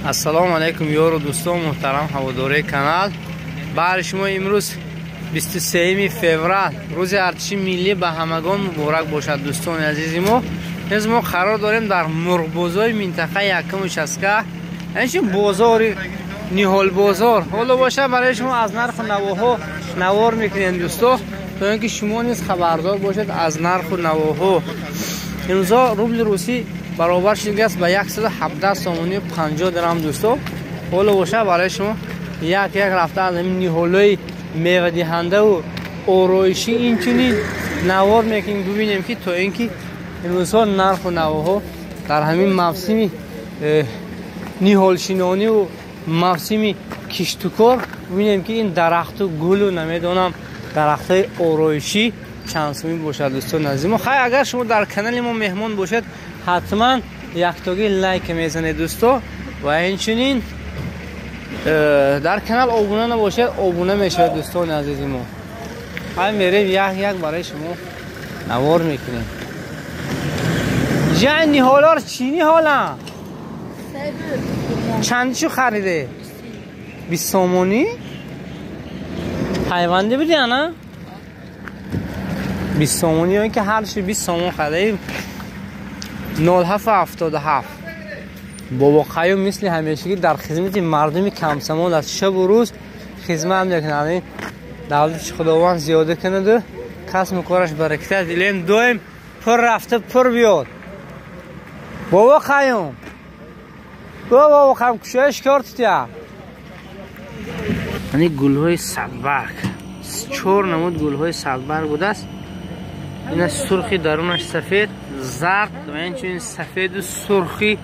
Ассалому алайкум ёру дӯстон муҳтарам ҳаводораи канал. Баҳри шумо имрӯз 23 феврал, рӯзи артиши миллӣ ба ҳамагон муборак бошад, дӯстони азизи мо. Имрӯз мо қарор дорем дар мурғбозори минтақаи якум участка, инчунин бозори ниҳолбозор. Ҳоло бошад барои шумо аз нарху навоҳо навор мекунем, дӯсто, то ин ки шумо низ хабардор бошед аз нарху навоҳо. Имрӯзо рубли русӣ баробар шудааст ба 117 сомонӣ 50 дирам, дӯсто. Ҳоло бошад барои шумо як як рафта аз ҳамин ниҳолҳои мевадиҳандаву ороишӣ инчунин навор мекунем, бибинем ки то ин ки имрӯзҳо нарху навоҳо дар ҳамин мавсими ниҳолшинониву мавсими киштукор бибинем ки ин дарахту гулу намедонам дарахтҳои ороишӣ чанд сумӣ бошад, дӯстони азизи мо. Хай, агар шумо дар канали мо меҳмон бошед, ҳатман яктоги лайк мезанед, дӯсто, ва инчунин дар канал обуна набошед, обуна мешавед, дӯстони азизи мо. Хай, мерем як як барои шумо навор мекунем. Ҷа ниҳолор чӣ ниҳолам? Чандишу хариде? 20 сомонӣ? Пайванди буди ана? 20 сомонӣ ё ин ки ҳарши 20 сомон харидаи 0777. Бобо Қаюм мисли ҳамешагӣ дар хизмати мардуми камсамон аст, шабу рӯз хизмат мекунад. Ин давлати Худованд зиёда кунаду касму кораш баракат илем доим пур рафта пур биёд. Бобо Қаюм, бобо Қаюм, кушояш кор тутя. Ани гулҳои садбарг, чор намуд гулҳои садбарг будааст. Ина сурхи дарунаш сафед, зард ва инчунин сафеду сурхи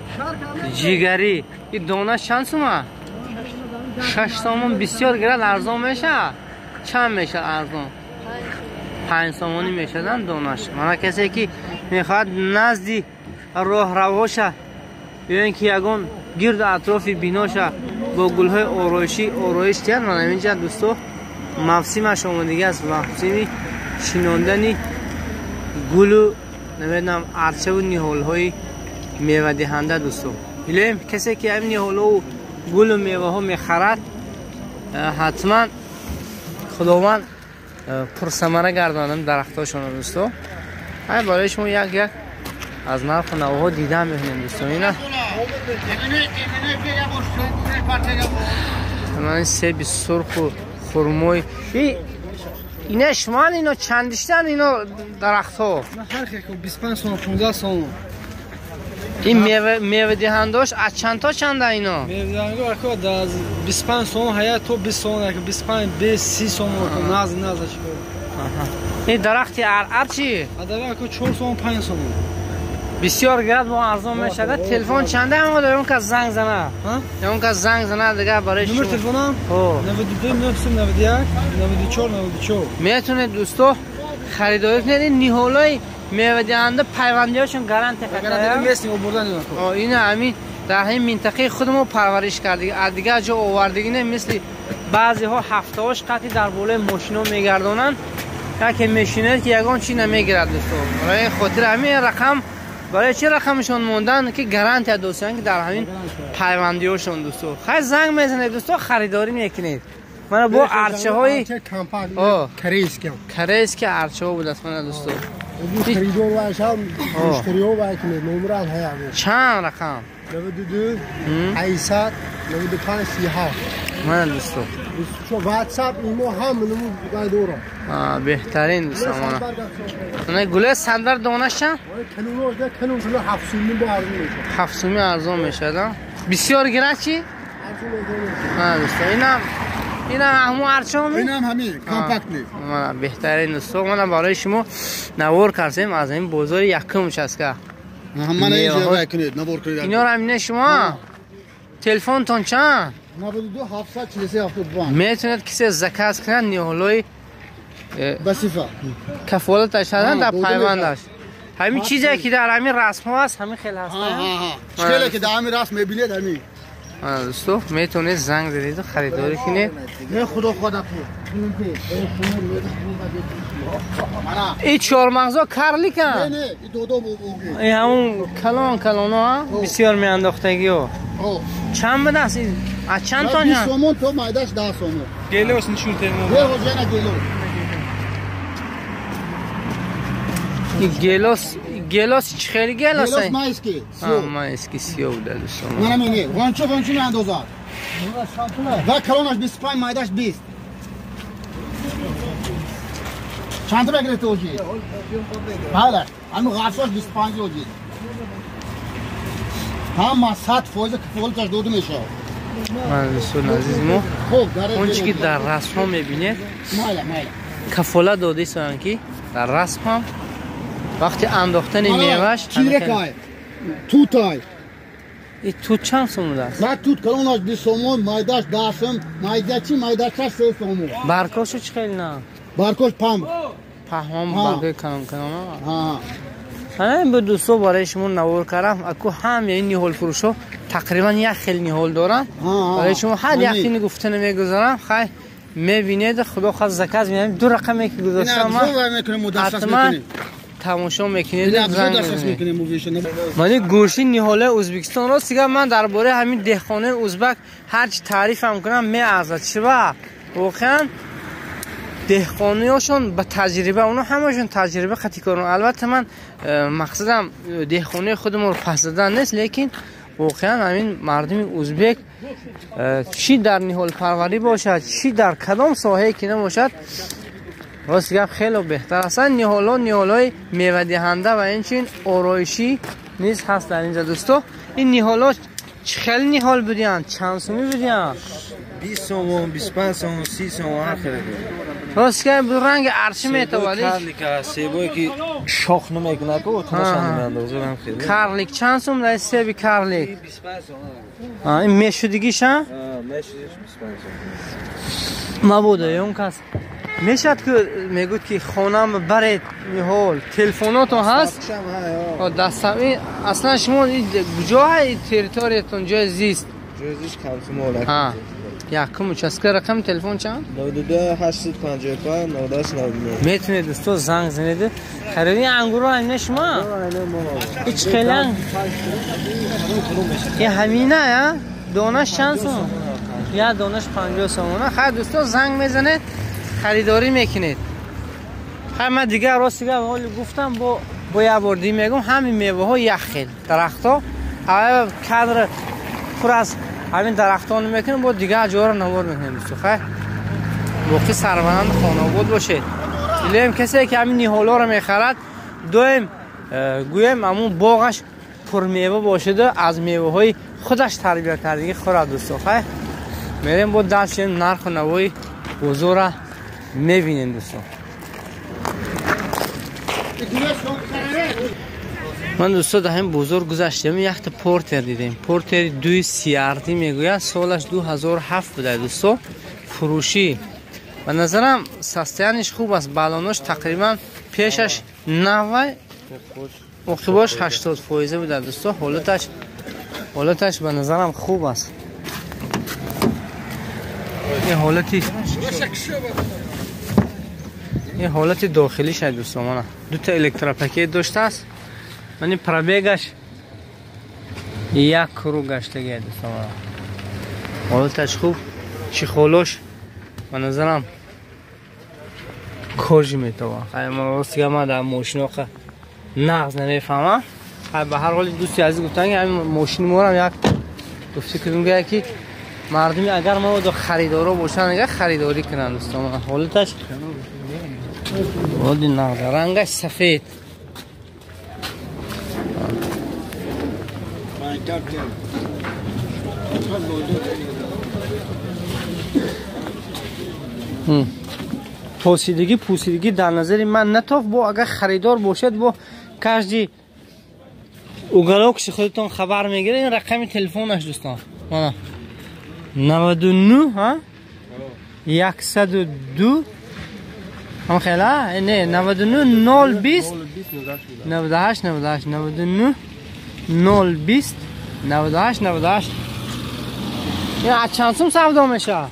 ҷигарӣ. Ин дона чанд сума? 6 сомон. Бисёр гирад арзон мешавад? Чанд мешавад арзон? 5 сомонӣ мешавад донаш. Мана касе ки мехоҳад назди роҳравҳоша ё ин ки ягон гирду атрофи биноша бо гулҳои ороишӣ ороиш диҳад, мана инҷа дӯсто мавсимаш омадагӣ аст, мавсими шинондани гулу намедонам арчаву ниҳолҳои мевадиҳанда, дӯсто. Илоҳим касе ки ҳамин ниҳолҳову гулу меваҳо мехарад, ҳатман Худованд пурсамара гардонад дарахтҳошонро, дӯсто. Ҳай, барои шумо як як аз нарху навоҳо дида мекунем, дӯсто. Ина ман себи сурху хурмои ина шумоан ино чандиштан ино дарахтҳо? Ҳар хел 25 сом, 15 сом. Ин мевадиҳандаош аз чанд то чанда ино? Мевадиҳандао ако аз 25 сом ҳая то 20 сом, ако 25, 20, 30 сом наз наз чико. Ин дарахти арар чи? Адави ако 4 сом, 5 сом. Бисёр гирад бо арзон мешавад. Телефон чанда ҳам дорем, кас занг зана? Он кас занг зана дигар барои шумо. Номер телефонам? 92 991 94 94. Метавонед дӯсто харидорӣ кунед ин ниҳолҳои мевадиҳанда, пайвандиҳошон гарантия хатар. Местни обурдан ино. Ина ҳамин дар ҳамин минтақаи худ мо парвариш кардагӣ, аз дигар ҷо овардагӣ не, мисли баъзеҳо ҳафтаҳош қатъи дар болои мошино мегардонанд, яке мешинад ки ягон чӣ намегирад, дӯсто. Барои хотири ҳамин рақам, барои чӣ рақамшон мондан ки гарантия достан ки дар ҳамин пайвандиҳошон, дӯсто. Хай, занг мезанед, дӯсто, харидорӣ мекунед. Мана бо арчаҳои корейски арчаҳо будааст, мана дӯсто. Чанд рақам? 92 800 95 37. Мана дӯсто. WhatsApp имо ҳам нуму дорам. Беҳтарин, дӯсто, мана. Мана гулаи сандар донаш чанд? Канун шуна 7 сумӣ бо арзон мешавад. 7 сумӣ арзон мешавад, а? Бисёр гирад чӣ? Мана дӯсто, инам инам ҳамун арчаҳо? Инам ҳамин, компактный. Мана беҳтарин, дӯсто, мана барои шумо навор кардем аз ҳамин бозори якум участка. Мана инҷо кунед, навор кунед. Инора ҳамина шумо? Телефонтон чанд? 92 743 75. Метавонед кисе заказ кунад ниҳолҳои ба сифа. Кафолаташ ҳастанд дар пайвандаш. Ҳамин чизе ки дар ҳамин расмҳо аст, ҳамин хел ҳаст. Хеле ки дар ҳамин расм мебинед, ҳамин. Дӯсто, метавонед занг задиду харидорӣ кунед. И чормағзо карликан? И ҳамун калон калоно бисёр меандохтагиё. Чанд будааст? Аз чанд тон? 20 сомон то майдаш 10 сомон. Гелос нишон темо. Гелос, гелос чӣ хели гелос? Гелос майский, сиёҳ. Майский сиёҳ буда дӯстон. Мана мени, ғончо ғончо меандозад. Ва калонаш 25, майдаш 20. Чанд та гирифта оҷи? Бале, ҳамин ғафсош 25 оҷи. Ҳама 100% кафолаташ дода мешавад. Ман дӯстони азизи мо, он чӣ ки дар расмҳо мебинед, кафолат дода истоданд ки дар расм ҳам вақти андохтани меваш чиракай, тутай. И тут чанд сом будааст? На тут калонаш 20 сомон, майдаш 10 сом, майдачи майдачаш 3 сомон. Баркошу чӣ хел на? Баркош пам. Паҳмон баркои калон калон. Ҳамин бу дӯсто барои шумо навор кардам. Аку ҳамаи ин ниҳолфурӯшҳо тақрибан як хел ниҳол доранд. Барои шумо ҳар як тини гуфта намегузорам. Хай мебинед, худо хост заказ мекунем. Ду рақаме ки гузоштам ман ҳатман тамошо мекунед. Мани гӯши ниҳолаи Ӯзбекистон рост дигар ман дар бораи ҳамин деҳқонои ӯзбак ҳарчи таърифам кунам меарзад. Чиба воқеан деҳқониёшон ба таҷриба, онҳо ҳамашон таҷриба қатъи корон. Албатта ман мақсадам деҳқонои худамонро пас задан нест, лекин воқеан ҳамин мардуми ӯзбек чӣ дар ниҳолпарварӣ бошад, чӣ дар кадом соҳае ки набошад, рост гап хело беҳтар ҳастанд. Ниҳолҳо ниҳолҳои мевадиҳанда ва инчунин ороишӣ низ ҳаст дар инҷа дӯсто. Ин ниҳолҳо чӣ хел ниҳол будиянд? Чанд сумӣ будиянд? 20 сомон, 25 сомон, 30 сомон ҳар хел. Рост гап бу ранги арчи метавад. Карлик аст, себое ки шох намекунад, ку тунашон меандозад ҳам хел. Карлик чанд сум дар себи карлик? 25 сомон. Ин мешудигиша? Мешудигиш 25 сомон. Мабода он кас мешавад ки мегӯяд ки хонам баред ниҳол, телефонотон ҳаст? Дастам аслан шумо куҷо территориятон ҷои зист? Ҷои зист Комсомол. Якум участка. Рақами телефон чанд? 92 855 98 99. Метавонед дӯсто занг занед. Хариди ангурро ҳамина шумо? Ҳеч хелан? Ин ҳамина я? Донаш чанд сом? Я донаш 50 сомона. Хайр дӯсто занг мезанед, харидорӣ мекунед. Хайр ман дигар рост дигар ҳоли гуфтам бо як бор дигар мегӯм ҳамин меваҳо як хел дарахтҳо аввал кадр пур аз ҳамин дарахтон мекунем, бо дигар ҷоро навор мекунем дӯсто. Хайр боқӣ сарбаланд хонаобод бошед. Илоҳим касе ки ҳамин ниҳолҳоро мехарад доим гӯем ҳамун боғаш пурмева бошеду аз меваҳои худаш тарбия кардагӣ хӯрад дӯсто. Хайр мерем бо дастем нарху навои бозорра мебинем дӯстон. Ман дӯсто дар ҳамин бозор гузаштем, якта портер дидем. Портери дуи CRT мегӯяд, солаш 2007 буда дӯсто. Фурӯшӣ ба назарам состояниш хуб аст, балонош тақрибан пешаш 90, оқибош 80% буда дӯсто. Ҳолаташ ба назарам хуб аст. Ин ҳолати дохилиш аст дӯстон. Мана дута электропакет доштааст. Мани пробегаш як круг гаштагӣ дӯстон. Ҳолаташ хуб, чехолош ба назарам кожи метавад. Хайр ман рост гап ман дар мошиноқа нағз намефаҳмам. Хайр ба ҳар ҳоли дӯсти азиз гуфтанд ки ҳамин мошини морам як гуфти ки мегӯяд ки мардуми агар маводо харидоро бошанд, агар харидорӣ кунанд дӯстон. Ҳолаташ оди нағз, рангаш сафед. Пусидагӣ пусидагӣ дар назари ман натоф, бо агар харидор бошед бо кажди уголокши худатон хабар мегиред. Ин рақами телефонаш дӯстон мана 99 ҳа 102 ҳам хела не 99 020 98 98 99 020 98 98. ин чанд сум савдо мешавад?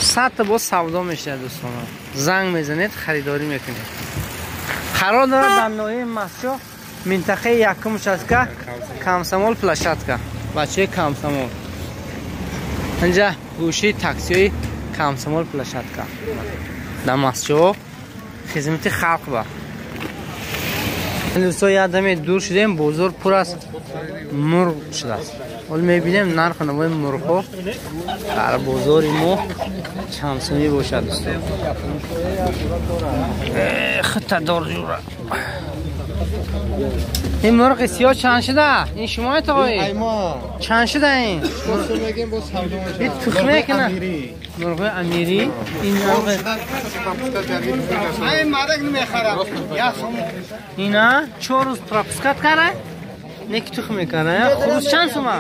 100 та боз савдо мешавад дӯстон. Занг мезанед, харидорӣ мекунед. Қарор дорад дар ноҳияи Мастчоҳ, минтақаи якум участка, Комсомол площадка. Бачаи Комсомол. Инҷа гӯшаи таксиҳои Комсомол площадка. Дар Мастчоҳ хизмати халқ ба. Дӯстон, як даме дур шудем, бозор пур аз мурғ шудааст. Ҳол мебинем нархи навои мурғҳо дар бозори мо чанд сомӣ бошад дӯстон. Хитадор ҷура. Ин мурғи сиёҳ чанд шуда? Ин шумои тоғои? Чанд шуда ин? Ин тухм мекунад. Мурғи амирӣ. Ин мурғи ина 4 рӯз пропускат кара? Неки тухм мекунад. Хурус чанд сума?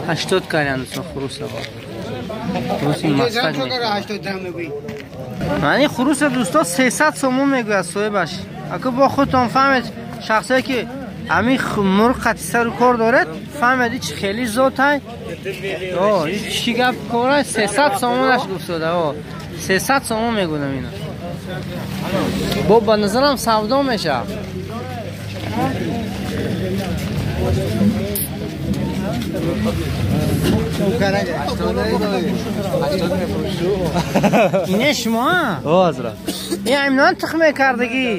80 карян дӯстон хурус. Хуруси мастак. Мани хуруса дӯстон 300 сомон мегӯяд соҳибаш. Ака бо худтон фаҳмед, шахсое ки ҳамин мурғ қати сару кор дорад, фаҳмед ич хеле зотай. Чӣ гап кора? 300 сомонаш гуфтода. 300 сомон мегӯдам ина. Бо ба назарам савдо мешавад. Ине шумо? Ин ҳаминон тухм мекардагӣ?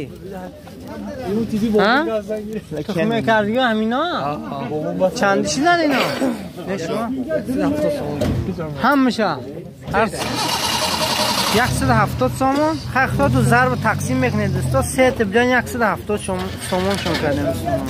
Тухм мекардагӣ ҳамино? Чанди шидан ино? Не шумо? Ҳамаша. 170 сомон. Хай худатон зарб тақсим мекунед дӯсто. Се та биён 170 сомон шон кардем дӯстон.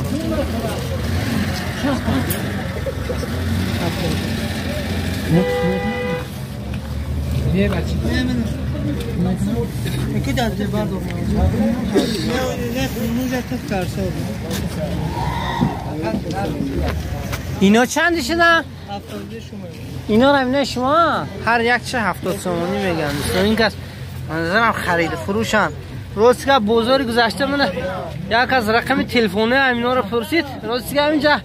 اینا چند شدن؟ اینا رو اینا شما هر یک چه 70 سومانی میگن دوستان. این کس منظرم خرید فروشن. روز که بازار گذشته من یک از رقم تلفن اینا رو پرسید. روز که اینجا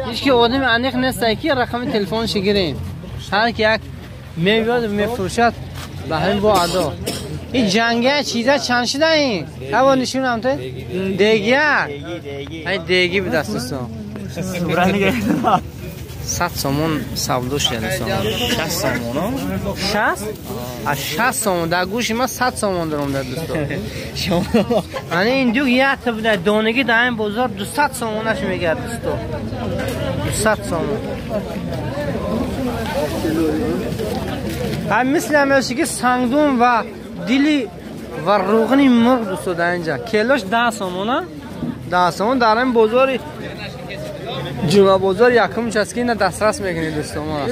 هیچ که آدم انیق نیست که رقم تلفنش گیریم. هر کی یک میاد میفروشد به همین با ادا. این جنگه چیزا چند شده این؟ هوا نشون هم تو؟ دیگه؟ ای دیگی به دست دوستان. 100 سومون سودو شده دوستان. 60 سومون؟ 60؟ از 60 سومون در گوش ما 100 سومون درم در دوستان. یعنی این دوگ یک تا بوده دانگی در این بازار 200 سومونش میگرد دوستان. 200 سومون. هم مثل همیشه که سنگدون و دیلی و روغنی مرغ دوستان در اینجا کیلوش 10 سومونه. 10 سومون در این بازار جمعه بازار یکم چیز که اینا دسترس میکنید دوستان ما.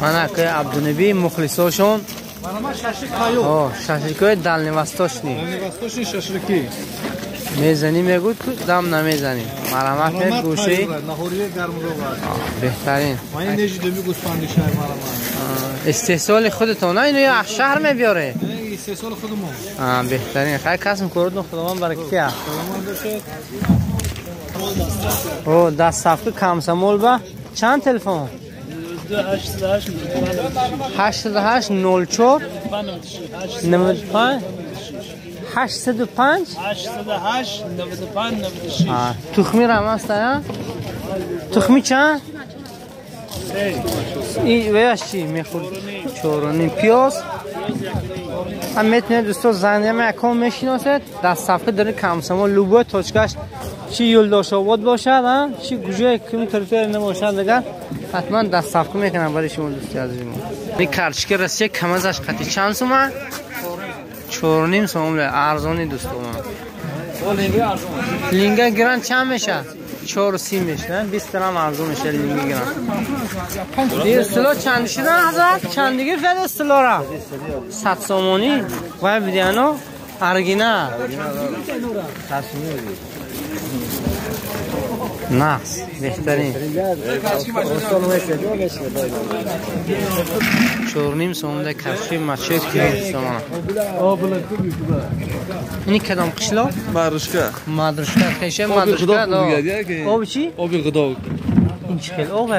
من که عبدالنبی مخلصاشون شاشلیکای دلنیوستاشنی میزنی میگود تو دم نمیزنی. مرحمت گوشی بهترین. استحصال خودتون اینو یا شهر میبیاره؟ استحصال خودمون. بهترین. خیلی کسم کردن خداوند برکتی. او دست صفحه کمسمول با چند تلفن؟ 808 04 95 805 808 95 96. تخمی رم است یا؟ تخمی چند؟ این ویاش چی میخورد؟ 4.5 پیاز هم میتونه دوستا زنده یکم میشناسد. دست صفحه داره کمسما لوبو تاچکش چی یولداش آباد باشد چی گوجه کمی ترتیب نباشد دیگر حتما دست صفحه میکنم برای شما دوستی عزیز ما. این کرچک رسیه کم ازش قطعی چند سومه؟ 4.5 سوم ارزانی دوستان. لینگه گران چند میشه؟ 4.30 میشه. 20 درهم ارزون میشه لینگه گران. دیگه اصطلاح چند شدن حضرت؟ چند دیگه فعلا اصطلاح را 100 سومانی وای بدیانو ارگینا. Нақс, беҳтарин. 4.5 сомонда каши мачои кирин сомона. Ини кадом қишлоқ? Мадрушка. Мадрушка, хеша мадрушка. Об чи? Оби ғидо. Ин чӣ хел об ма?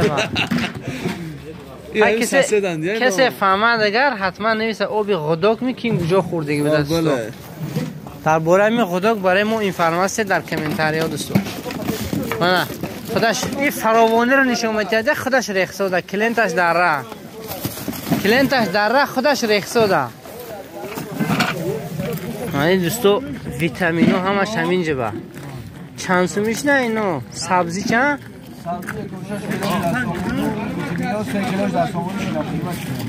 Касе фаҳмад агар ҳатман нависа оби ғудок ми ки куҷо хӯрдагӣ будааст. Дар бораи ҳамин ғудок барои мо информатсия дар комментарияҳо дӯстон. Мана худаш ин фаровониро нишон медиҳад, худаш рехсода, клиенташ дар раҳ. Клиенташ дар раҳ, худаш рехсода. Мана дӯсто витамино ҳамаш ҳамин ҷаба. Чанд сумиш на ино? Сабзӣ чанд?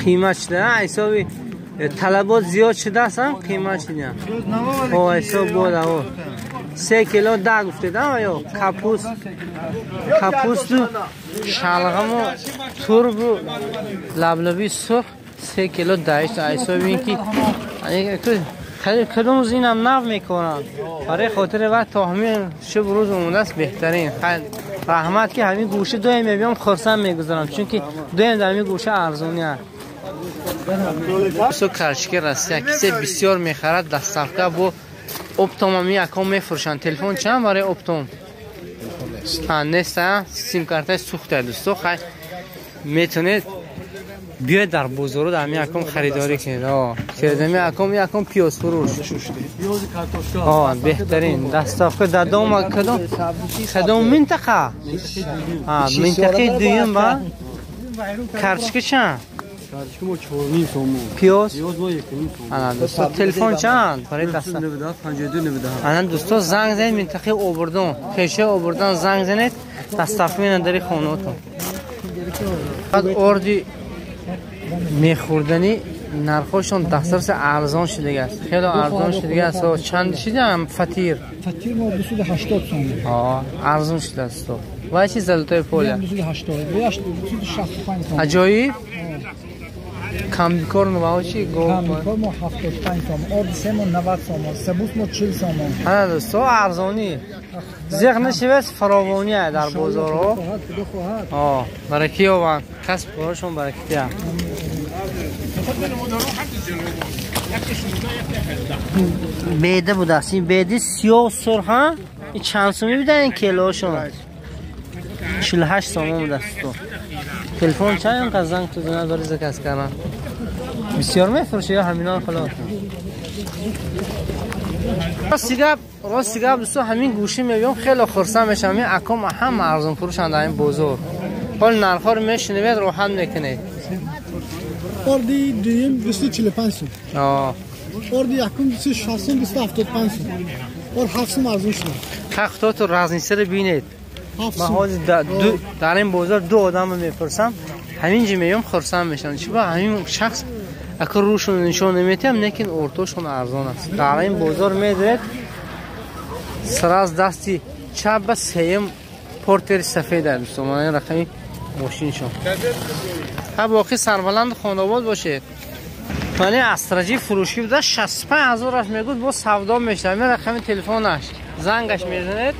Қимат шуда, ҳисоби талабот зиёд шудааст, қимат шуда. О, ҳисоб бода, о. 3 кило 10 гуфтед, ё капуст, капусту шалғаму турбу лаблаби сурх 3 кило 10. Ҳисоби ин ки кадом рӯз инам нав мекунанд. Барои хотири вақт то ҳамин шаб рӯз омадааст беҳтарин. Раҳмат ки ҳамин гӯша доим мебиём хурсанд мегузарам, чунки доим дар ҳамин гӯша арзонӣ аст. Карчики Россия кисе бисёр мехарад доставка бо оптом ҳами яком мефурӯшанд. Телефон чанд барои оптом? Нест, симкартаи сӯхта дӯсто. Хай метавонед биёед дар бозору дар ҳами яком харидорӣ кунед. Ҳами яком яком пиёзфурӯш. Беҳтарин доставка дар дома. Кадом минтақа? Минтақаи дуюм ба карчика чанд? Карчика мо 4.5 сомон. Пиёз? Пиёз мо 1.5 сомон. Ана дӯсто телефон чанд? Барои даста. 97 52 97. Ана дӯсто занг занед минтақаи Обурдон. Хешаи Обурдон занг занед, доставка менад дари хонаотон. Баъд орди мехӯрданӣ нархҳошон дастраси арзон шудагааст. Хеле арзон шудагааст. Чанд шида фатир? Фатир мо 280 сомон. Арзон шудааст. Вай чи золотое поле? 280. 265 сомон. Аҷоиб? Комбикорм ва чи? Комбикорм мо 75 сомон, орди се мо 90 сомон, сабус мо 40 сомон. Ана дӯсто арзонӣ. Зиқ нашивест фаровонӣ дар бозорҳо. Баракӣ ёбанд. Касб корашон баракӣ. Беда будааст. Ин беди сиёҳ сурх, ин чанд сомӣ буда ин килоашон? 48 сомон будааст. Телефон чанд қад занг тузунад барои заказ кардан? Бисёр мефурӯшед ё ҳаминон халос? Рости гап дӯсто ҳамин гӯшӣ мебиём хеле хурсанд мешавам. Ин аком ҳама арзон фурӯшанд дар ин бозор. Ҳол нархҳоро мешунавед роҳат мекунед. Орди дуюм 245 сом. Орди якум 260 сом, 275 сом. Ор 7 сом арзон шуд. Хато разницаро бинед. Ман ҳозир дар ин бозор ду одамро мепурсам, ҳамин ҷо меём хурсанд мешавам. Чӣ ба ҳамин шахс агар рӯшон нишон наметиҳам, лекин ортошон арзон аст. Дар ин бозор медоред сараз дасти чап ба сеюм портери сафед аст дӯстон. Ман ин рақами мошиншон. Ҳа боқӣ сарбаланд хонобод бошед. Мани астраҷи фурӯшӣ буда 65 ҳазораш мегӯд, бо савдо мешавад. Ҳамин рақами телефонаш зангаш мезанед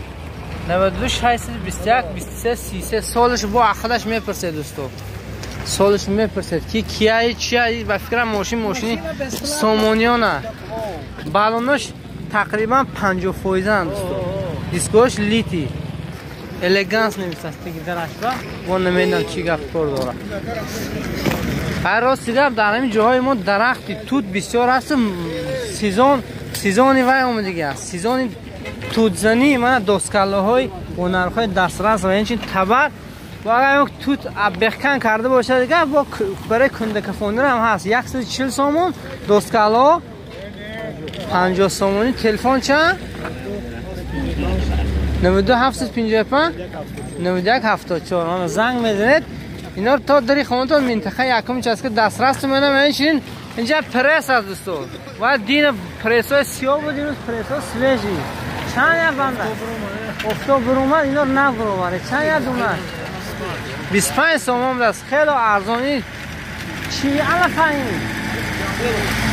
92 621 23 33. Солаш бо ақлаш мепурсед дӯсто. Солаш мепурсед ки кияи чияи. Ба фикрам мошин мошини сомониёна. Балонош тақрибан 50% дӯсто. Дискош лити. Элеганс нависаст дараш ба. Бо намедонам чӣ гап кор дорад. Ҳар рости гап дар ҳамин ҷоҳои мо дарахти тут бисёр ҳаст. Сезони вай омадиги аст. Сезони тутзанӣ мана доскаллаҳои бо нархҳои дастрас ва инчунин табар. Ва агар як тут бехкан карда бошад дигар бо барои кундакафонира ҳам ҳаст. 140 сомон доскаллаҳо 50 сомонӣ. Телефон чанд? 92 755 91 74. Ана занг мезанед. Ино то дари хонатон минтақа якум часка дастрас менам. Инчунин инҷа пресс аст дӯсто. Ва дина прессҳои сиёҳ буд, имрӯз прессҳо свежий. Чанд як банда? Офтоб бурумад, ино нав буромад. Чанд як дуна? 25 сомон будааст. Хеле арзонӣ. Чи алафа ин?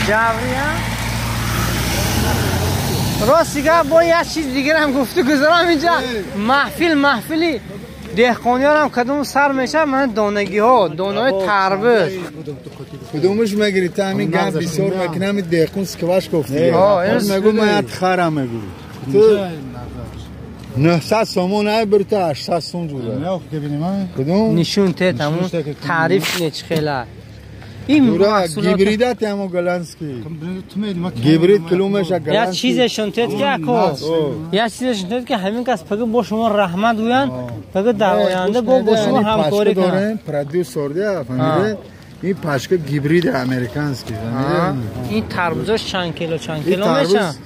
Ҷаврия? Рост гап бо як чиз дигарам гуфту гузарам инҷа маҳфили деҳқониёнам кадом сар мешавад ман донагиҳо донаҳои тарбуз кадомаш мегирӣ та ҳамин гап бисёр мекунам деҳқон скваш гуфтӣ мегӯ ман як харам мегӯ ту 900 сомон ай бир та 800 сом ҷуда кадом нишон тет ҳамун таъриф не чӣ хела این гибридат ҳамо голландский гибрид килумеша голландский як чизешон тет ки ако як чизешон тет ки ҳамин кас пага бо шумо раҳмат гӯянд пага дар оянда бо шумо ҳамкорӣ кунанд продюсер дия фаҳмиде ин пашка гибрид американский фаҳмиде ин тарбузош чанд кило мешавад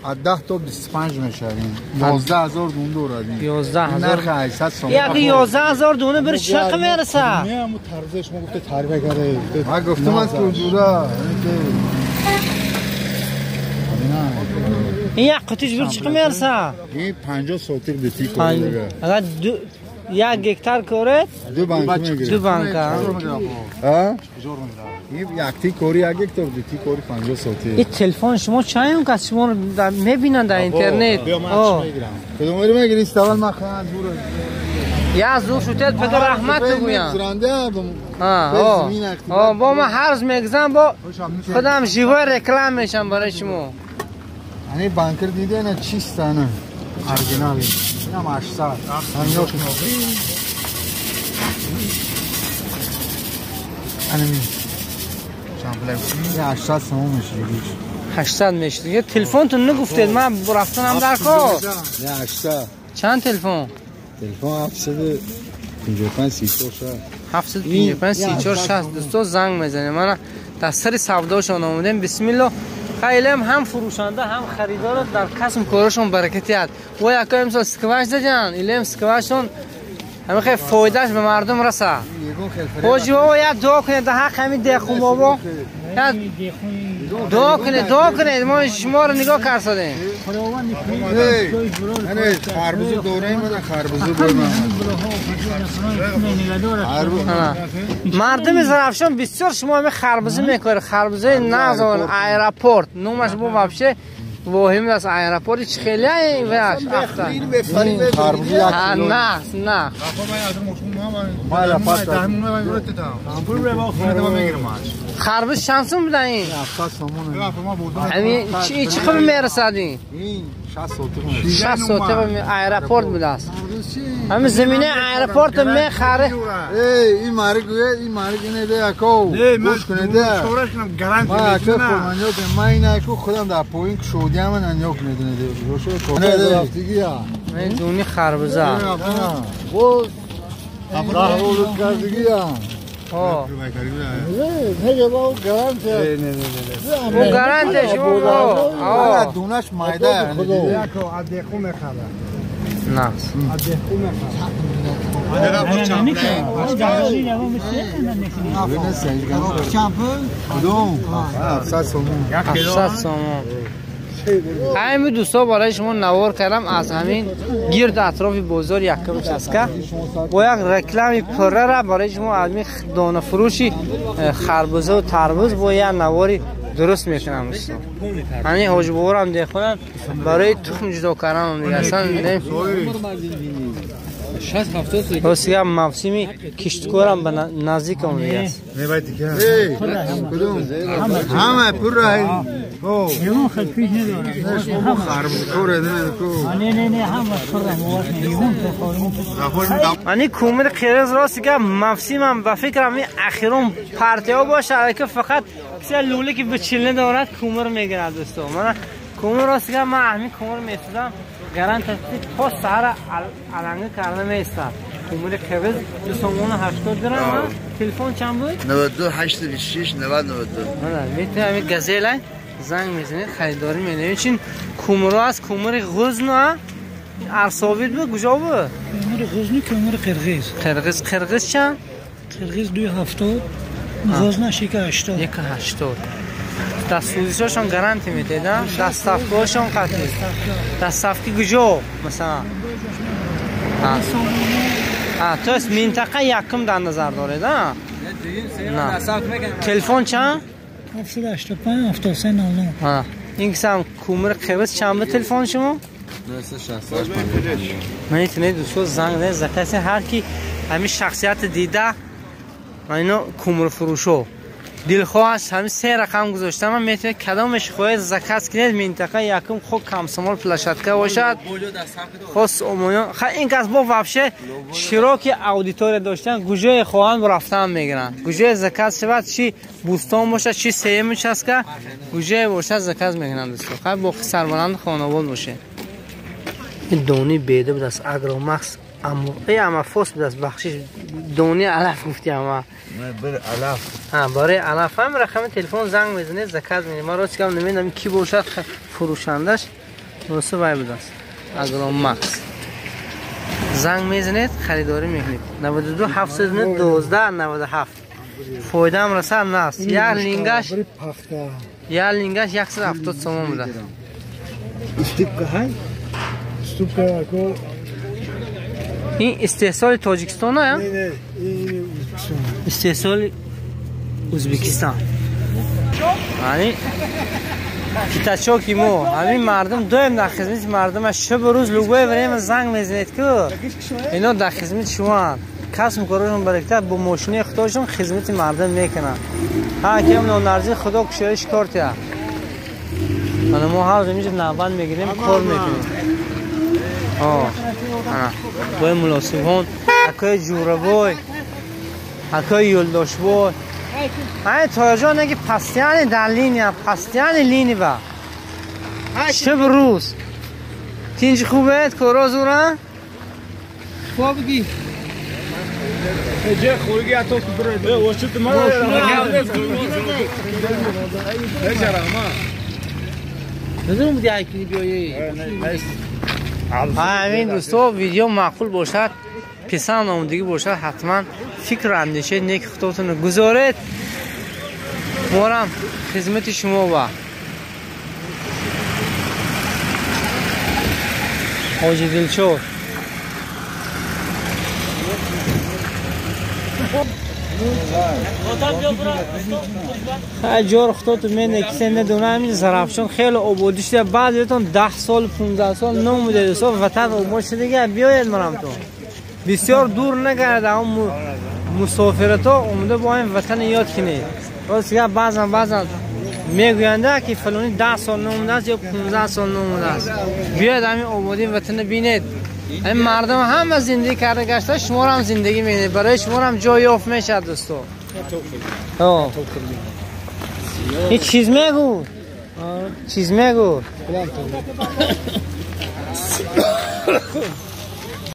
از 10 تا 25 میشویم 11000 دونه دارد 11000 نرخ 800 سوم یک 11000 دونه بر چق میرسه نه همون طرزش ما گفته تعریف کرده من گفتم از کجورا این یک قطیش بر چق میرسه این 50 سوتیق دیتی کنه دیگه اگر یک هکتار کوره دو بانک میگیره دو بانک ها این یکتی کوری یک هکتار دیتی کوری 50 سوتی این تلفن شما چند کس شما رو میبینن در اینترنت بیا من میگیرم کدوم رو میگیری استوال من خواهم زور یا زور شوتت پدر رحمت بگویم ها با من هر روز میگذم با خودم جیوه رکلام میشم برای شما یعنی بانکر دیده نه چیستانه اورجینالی اینم 800 همینو انمی چند 800 سوم میشه دیگه 800 میشه دیگه تلفنتون نگفتید من رفتنم در کار نه 800 چند تلفن 755 34 755 34 60 دوستا زنگ میزنه من در سر سوداشون آمدیم بسم الله خیلی هم فروشنده هم خریدار در کسب کارشون برکتی هست و یکا امسال سکواش دادن ایلم سکواشون همه خیلی فایدهش به مردم رسه حاجی بابا یک دعا کنید در حق همین دهخون بابا یک دعا کنید ما شما رو نگاه کردیم خربوزه دوره من خربوزه دوره مردم زرافشان بسیار شما همین خربوزه میکاره خربوزه نازون ایرپورت نومش بو вообще واهم است ایرپورت چه خیلی این خربوزه نه نه خربوز چند سوم بودن این؟ 700 سومونه. همین چی خوب میرسد این؟ این 60 سوتیق ایرپورت بوده است. همین زمینه ایرپورت میخره. ای این مارک این مارک اینه ده اکو. گوش کنه ده. ما اکو من این اکو خودم در پوین شودی من انیاک میدونه ده. من دونی خربوزه. باز راه کردگی ها. نه با گارانتی. نه گارانتی شما. آه دونش مایده. نه. کدوم؟ 700 سومون. همین دوستا برای شما نوار کردم از همین گرد اطراف بازار یکم چسکه با یک رکلام پره را برای شما از همین دانه فروشی خربوزه و تربوز با یک نواری درست میکنم دوستا. همین حاج بابا هم دیخونم برای تخم جدا کردن دیگه اصلا راست دیگه موسمی کشتکارم به نزدیک هم دیگه است. همه پر راه انی کومر قرمز راست دیگه موسم به فکرم این اخیرون پرتی ها باشه که فقط کسی لوله که به چله دارد کومر میگیرد دوستا. من کومر راست دیگه من همین کومر میسوزم گران تا سر علنگه کرده میستد. کومر قرمز 2 سومون 80 درهم. تلفن چند بود؟ 92 826 90 92. میتونی همین گزیل زنگ میزنید خریداری می‌کنید. چون کومر از کومر غزنه ارساوید بود کجا بود؟ کومر غزنی کومر قرقیز. قرقیز چند؟ قرقیز 2.70 غزنه 1.80. 1.80. دستسوزیشون گارانتی میده نه؟ دستافکاشون قطعی. دستافکی کجا مثلا؟ تو اس منطقه یکم در نظر دارید نه؟ نه. تلفن چند؟ 785 73 99. این کسم کومر قرمز چند به تلفن شما؟ 968 میتونید دوستو زنگ بزنید زکاس هر کی همین شخصیت دیده من اینو کومر فروشو دلخواه است همین سه رقم گذاشتم من میتونید کدامش خواهید زکاس کنید منطقه یکم خود کمسمال پلاشتکا باشد خاص عمومی این کس با вообще شراکی аудитория доштан гужои хоҳанд рафтан мегиранд гужои заказ шавад чи бӯстон бошад чи сеюм участка гужое бошад заказ мекунанд дӯсто хай бо сарбаланд хонавод бошед ин дони беда будааст агромакс амафос будааст бахшиш дони алаф гуфти ама барои алаф ҳам рақами телефон занг мезанед заказ мекунед ман рост гап намедонам ки бошад фурӯшандаш рост вай будааст агромакс занг мезанед харидорӣ мекунед 92 712 97 фоидаам расад наст як лингаш 170 сомон будааст ин истеҳсоли тоҷикистон а истеҳсоли ӯзбекистон яъне китачоки мо ҳамин мардум доим дар хизмати мардум аст шабу рӯз любое время занг мезанед ку ино дар хизмати шумоанд касбу корашон баракта бо мошинаи худошон хизмати мардум мекунанд ҳар кам нонарзии худо кушоиш кор тия ана мо ҳар рӯз инҷо навбат мегирем кор мекунем бой мулосибон акои ҷӯрабой акои юлдошбой ай тояҷон неги постоянно дар линия постоянно линия ба шаб рӯз тинҷ хубед коро зура хобги ҷе хӯрги ато ҳамин дӯсто видео маъқул бошад писанд омодагӣ бошад ҳатман фикру андешаи неки худотонро гузоред морам хизмати шумо ба ҳоҷи дилшод ҷор худоту менекисе недонам ин зарафшон хеле ободӣ шуда баъзеятон 10 сол 15 сол номуде дӯсто ватан обод шуда дига биёед марамтон бисёр дур нагарда он мусофиратҳо омада бо ин ватани ёд кунед рост гап баъзан баъзан мегӯянда ки фалонӣ 10 сол номудааст ё 15 сол номудааст биёед ҳамин ободии ватанро бинед ин мардум ҳама зиндагӣ карда гашта шуморо ҳам зиндагӣ мекунед барои шуморо ҳам ҷой ёфт мешавад дӯсто ин чиз мегӯ чиз мегӯ.